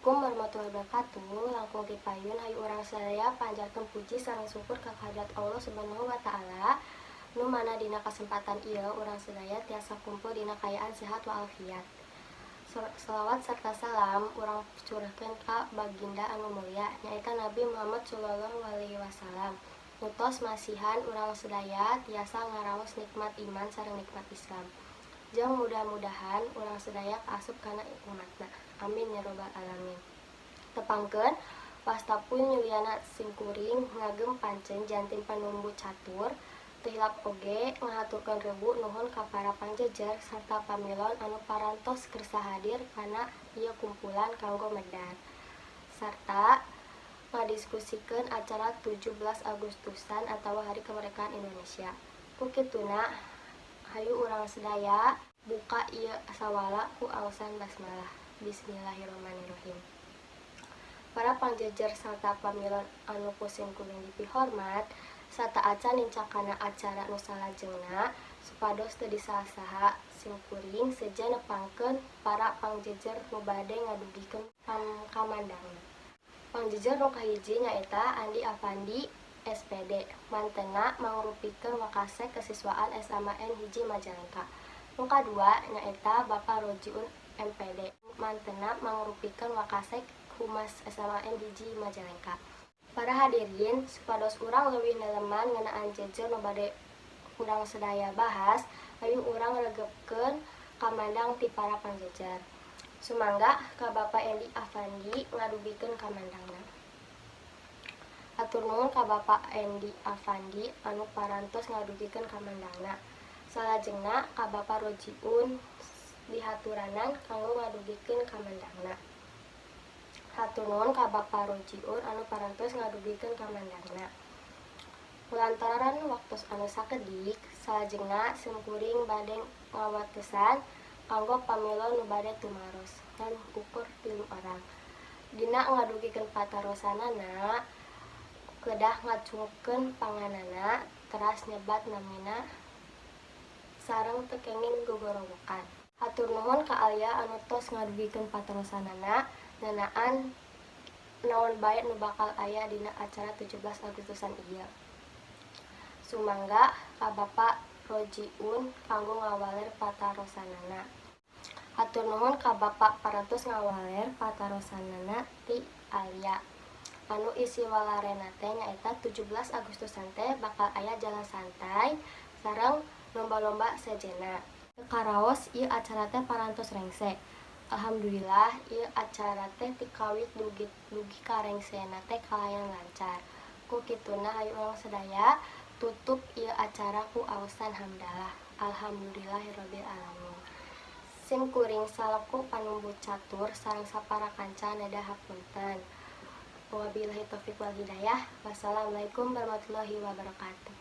Assalamualaikum warahmatullahi wabarakatuh. Langkung ti payun, hayu urang sadaya panjatkeun puji sareng syukur ka kehadirat Allah Subhanahu wa Taala, nu mana dina kasempatan ieu urang sadaya tiasa kumpul dina kaayaan sehat walafiat. Salawat serta salam urang curahkeun ka baginda anu mulia, nyaeta Nabi Muhammad sallallahu alaihi wasallam, nu tos masihan urang sadaya tiasa ngaraos nikmat iman sareng nikmat Islam. Jeung mudah-mudahan urang sadaya kaasup kana umatna. Amin ya robbal alamin. Tepangkeun, wasta pun Yuliana, simkuring ngagem pancen janten panumbu catur. Teu hilap oge ngahaturkeun rebu nuhun ka para pangjejer sarta pamilon anu parantos kersa hadir kana ieu kumpulan kanggo medar sarta ngadiskusikeun acara 17 Agustusan atawa Hari Kemerdekaan Indonesia. Ku kituna, hayu urang sadaya buka ieu sawala ku aosan basmalah. Bismillahirrahmanirrahim. Para pangjejer sarta pamilon anu ku simkuring dipihormat, sateuacan nincak kana acara nu salajengna, supados teu disaha-saha, simkuring sejen nepangkeun para pangjejer nu bade ngadugikeun kamandangna. Pangjejer nu kahiji nyaeta Andi Afandi SPD, mantena mangrupikeun Wakasek Kesiswaan SMAN 1 Majalengka. Nu kadua nyaeta Bapak Rojiun MPD, mantena mangrupikeun Wakasek Humas SMAN 1 Majalengka. Para hadirin, supados urang leuwih neleman ngeunaan jejer nu bade urang sadaya bahas, hayu urang regepkeun kamandang ti para pangjejer. Sumangga ka Bapak Endi Afandi ngadugikeun kamandangna. Hatur nuhun ka Bapak Endi Afandi anu parantos ngadugikeun kamandangna. Salajengna ka Bapak Rojiun dihaturanan kanggo ngadugikeun kamandangna. Hatur nuhun ka Bapak Rojiun anu parantos ngadugikeun kamandangna. Kulantaran waktos anu sakedik, salajengna simkuring bade ngawatesan kanggo pamilon nu bade tumaros ngan ukur 3 orang. Dina ngadugikeun patarosanana kedah ngacungkeun panganana teras nyebat namina sareng teu kenging gogorowokan. Hatur nuhun ka Alia anu tos ngadugikeun patarosanana ngeunaan naon bae nu bakal aya dina acara 17 Agustusan ieu. Sumangga ka Bapak Rojiun kanggo ngawaler patarosanana. Hatur nuhun ka Bapak parantos ngawaler patarosanana ti Alia. Anu isi walerna teh nyaeta 17 Agustusan teh bakal aya jalan santai sareng lomba-lomba sejenna. Teu karaos ieu acara teh parantos rengse. Alhamdulillah, ieu acara teh ti kawit dugi ka rengsena teh kalayan lancar. Ku kituna, hayu urang sadaya tutup ieu acara ku aosan hamdalah. Alhamdulillahirabbil alamin. Sim kuring salaku panumbu catur sareng sapara kanca neda hapunten. Wabillahi taufik wal hidayah. Wassalamualaikum warahmatullahi wabarakatuh.